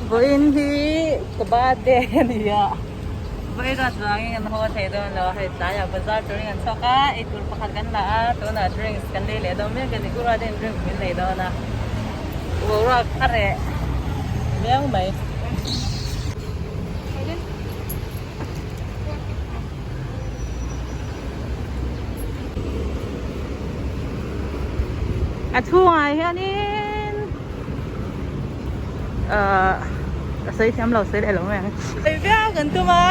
Vawiin hi ka birthday a ni a, vawiin a chuangin kan haw thei dawn lo a, hei tlaiah bazar turin kan chhuak a, eitur pakhat kan la a, tunah drinks kan lei leh dawn mek a ni, Gura ten drinks min lei dawn a, boruak a reh viau mai. A chhungah hianin ahh ka sawi thiam lo sawi leh lo mai ang sawi viau kan tum a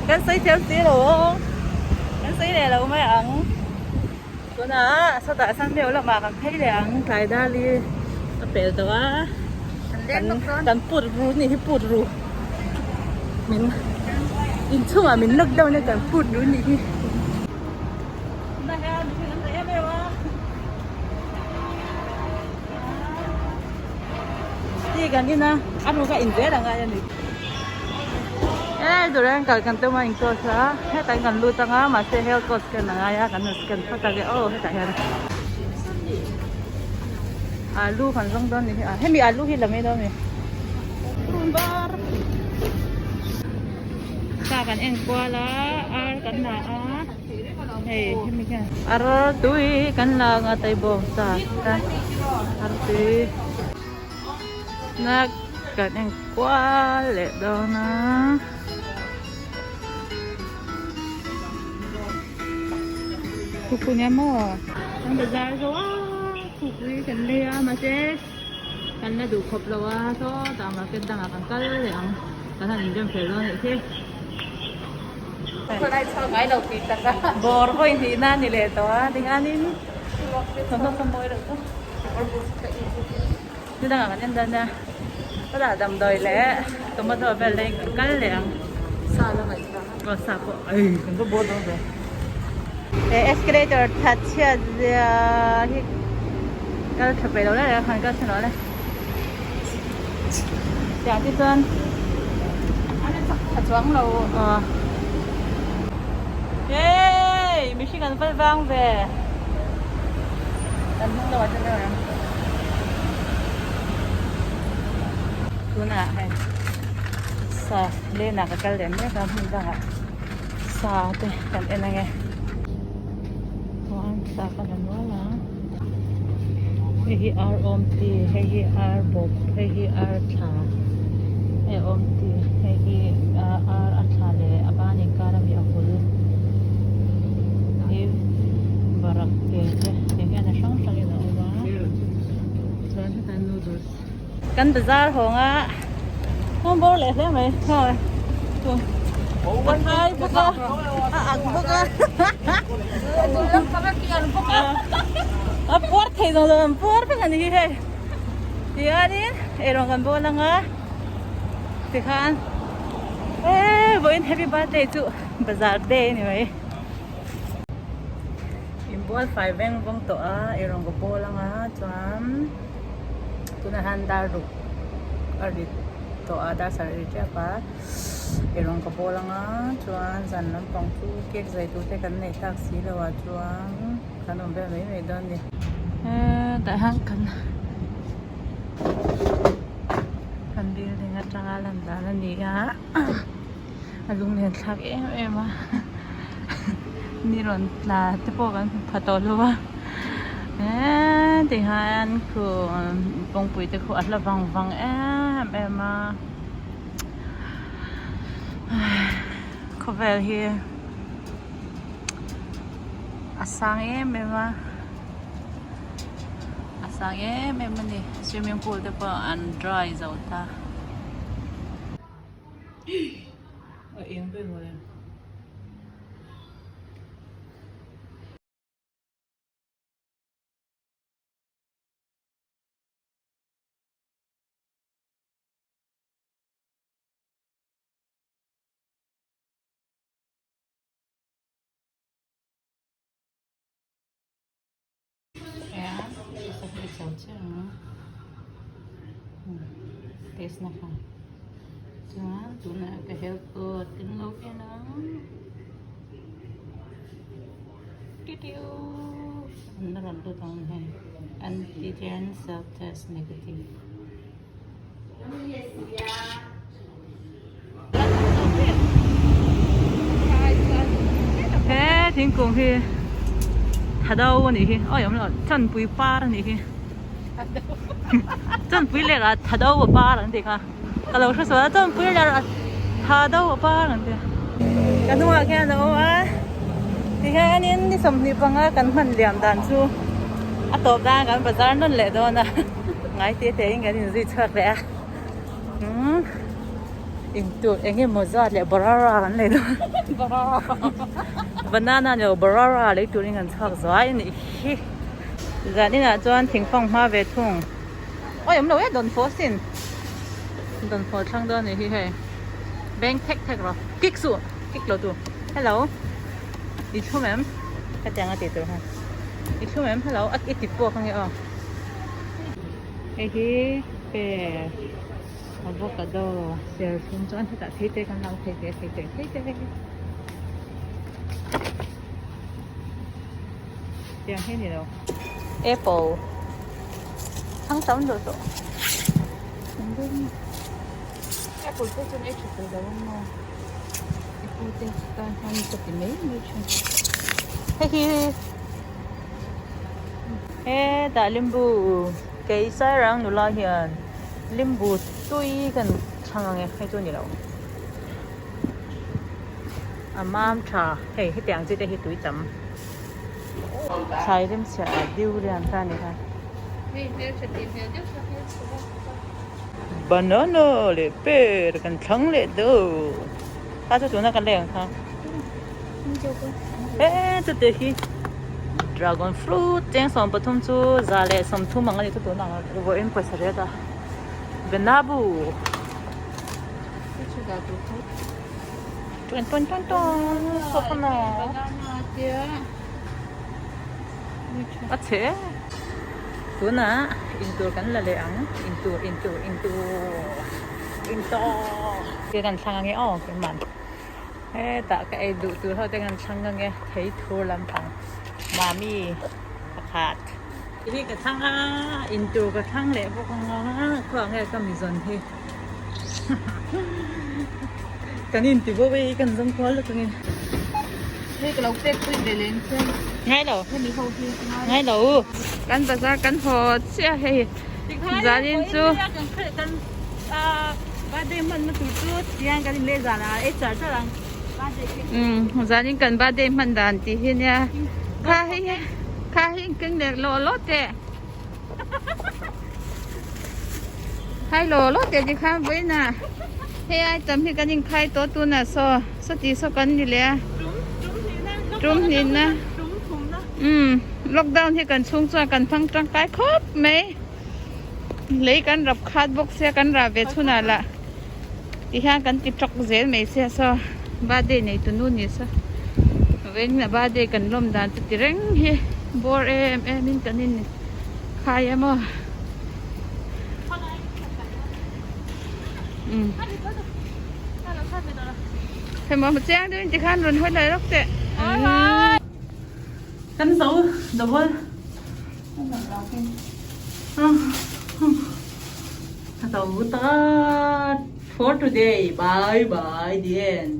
kan sawi thiam si lo kan sawi leh lo mai ang tunah sawtah Sunday lamah kan phei leh ang tlai dal hi a pel tawh a kan put ru ni hi put ru min inchhungah min lockdown a kan put ru ni hi. Ti kan in a a hnu kha in zel a ngai a ni e duran kal kan tum a in course a hetah hian kan lut anga mahse health course scan a ngai a kan han scan phawt a aw hetah hian alu kan zawng dawn ni hi a hemi alu hi la mai dawn a ni run var sa kan en kual a ar kan la a. Hei hemi hian ar tui kan la anga tai bawng sa ta ar tui na kan en kual leh dawn a. Thukpui nia maw kan bazar zo a thukpui kan lei a mahse kan la duh khawp lo a sawtah market dangah kan kal leh ang kan han inrem fel dawn anih hi. Bawr vawi hnih na ni leh tawh a tinganin thawmhnaw ka mawi loh chu ni dangah kan en dawn nia chutah damdawi leh tomato vel te kan kal leh ang aw sa pawh ei kan va bawr dawn ve he escalator that chhiat zia hi kal tha peih lo lai lai khan kal tha lo le. Tiang te chuan a chuang lo aw hey mihring an val vang ve kan hnung lamah chuan deuh ang tunah hei sa lane ah ka kal leh mek a hmun dangah sa te kan en ange chuan sa ka la nual a. Hei hi ar awm chi hei hi ar bawp hei hi ar thla hei a awm chi hei hi ar a thla leh a ban inkar ami a hul hi varak ke te tiang hian a hrang hrang in a awm a chuan hetah noodles kan bazar hawng a home bawr leh hle mai haw a phai bawk a a ak bawk a a puar thei lo lo an puar vek a ni hi hei tihianin eirawng kan bawl ang a tikhan eee vawiin happy birthday chu bazar day a ni mai inbual fai veng vawng tawh a eirawng ka bawl ang a chuan. Tunah hian dar ruk a ri tawh a dar sarih a ri tep a eirawng ka bawl anga chuan zan lampang chu cake zai tur te kan neih tak si lo ah chuan kan awm vel mai mai dawn a ni. Hetah hian kan kan building atanga lan dan a ni a a lunglen thlak em em a ni rawn tla te pawh kan hmu pha tawh lo a eee ti hian khu kawngpui te khu a hla vang vang em em a khawvel hi a sang em em a a sang em em a ni swimming pool te pawh an dry zo ta. A eng ber mawle. Taste na kha chuan tunah ka health code kan lo en ang titiu an la rawn lut ang hei antigen self test negative. thingkung hi thado a nih hi awi awm lo chanpui par a nih hi chanpui leh ah thado a par an tih kha ka lo hre sual a chanpui leh ah thado a par an ti ka hnungah khian a awm a tihianin ni 25 kan hman liam dan chu a tawp nan kan bazar nawn leh dawn a ngai te te in kan inzui chhuak leh a umm. Intur eng emaw zat leh barara kan lei dawn banana ni lo barara lei turin kan chhuak zuai a nih hi zan inah chuan thingfang hma ve thung awi awm lo e dawnfawh sin dawnfawh thlang dawn a nih hi hei beng thek thek rawh kik suh kik lo tu hello i thlum em hetiang a tih tur khan i thlum em hello a i ti puak ange aw hei hi pe. Avocado serthlum chuan hetah thei te kan lo thei te thei te thei te tiang hi a ni lo apple thang tam duh tawh apple te chuan ei tha thei lo ang maw apple te tan hian ka ti mai mai thin hei hi hetah limbu keisarang nula hian. Limbu tui kan chhang ang e hei chu a ni lo a mam tha hei hetiang chi te hi tui tam thlai rem chhiah ah durian kha a ni kha banana leh per kan thlang leh dawn kha chu tuna kan lei ang kha he chute hi dragon fruit cheng 13 chu 130 ang a ni chu tunah vawiin pawisa riat a benabu tun tun tun tun a chhe tunah intur kan la leh ang intur intur intur intur kan thlang ange aw keimah. Hetah ka ei duh tur ho te kan thlang ange thei thur lampang mami pakhat. Hi ka thlang a in tur ka thlang leh bawk anga khuah nge ka mi zawn hi kan in ti bawk e kan zawng kual lutuk in. Hei ka lo pek pui ve leh ang che. Ngai lo. Hemi ho hi ngai. Ngai lo. Kan bazar kan haw chiah hei. Zanin chu. Kan birthday hmanna tur chu tiang kan inleh zanah ei char char ang. Umm zanin kan birthday hman dan tih hi nia. Kha hei kha hei keng leh lawh lawh teh. Khai lawh lawh teh ti khan vawiinah hei item hi kan inkhai tawh tunah saw sawti saw kan ni leh a. Tum hnihna. Umm lockdown hi kan chhung chuan kan hmang tangkai khawp mai. Lei kan rap khat bawk sia kan rah ve chhunah lah ti hian kan ti tawk zel mai sia saw birthday nei tu nu ni saw vawiin a birthday kan lawm dan chu ti reng hi bawr em em in kan in khai a maw umm hei maw chiang deuhin tikhan rawn hawi lai rawk teh. Kan zo double. Ka zo ta for today bye bye the end.